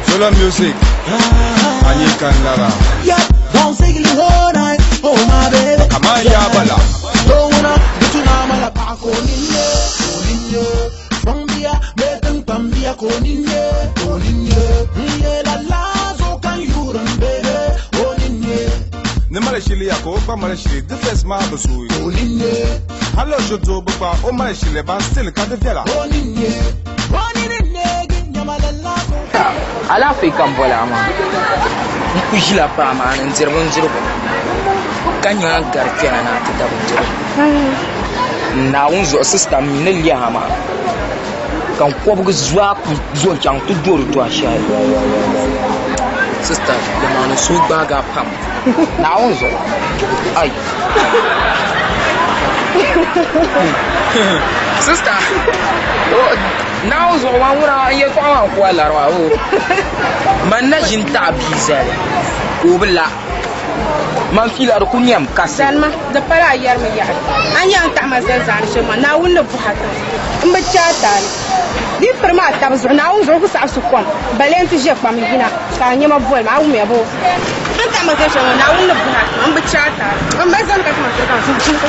Solo music. Anyi kan lara. Yeah, don't sigli whole night, oh my baby. Kaman ya bala. Don't wanna get you now, my pa ko ninye, ko ninye. Bambia, metin bambia ko ninye, ko ninye. Nye la la zo kan yuran baby, oh ninye, Ni mali shili ya ka o gba mali shili defense maa bi suui. oh ninye, Hali o ʒi doo bi gba o mali shili ban still ka di viɛla. oh ninye. Oh ninye, nyama la la ko. Alaafee ka n boli a maa n ku ʒila paa maa ni n diri bindirigu ka nya gari kpɛna na ti da bindirigu Naawuni zuɣu sista m mi ni lɛha maa ka n kɔbigi zaa ku zo n-chaŋ ti do di tɔha shɛli sista lɛmaani suhu gbaagi a pam Naawuni zuɣu ai sista Naawuni zuɣu maa ŋuna n yɛltɔɣa maa n-ku a lari maa oo man na ʒi n-taɣi bia zali ka o bi la man fiila di ku nɛm kasi. Zanima, di pala a yɛrimi yaɣi. A nya n taɣi ma zali zaani shɛm maa, Naawuni ni buhi a tiŋa. M bi chɛ a taali. Di yi piri ma a tab zuɣu, Naawuni zuɣu ku saɣi su kom, bale nti ʒe kpam yina ka a nyɛma boli ma, a wumya boo? A ni taɣi ma zali shɛm ŋɔ, Naawuni ni buhi a tiŋa. M bi chɛ a taali. M mali zani ka ti ma siri ka n suhu.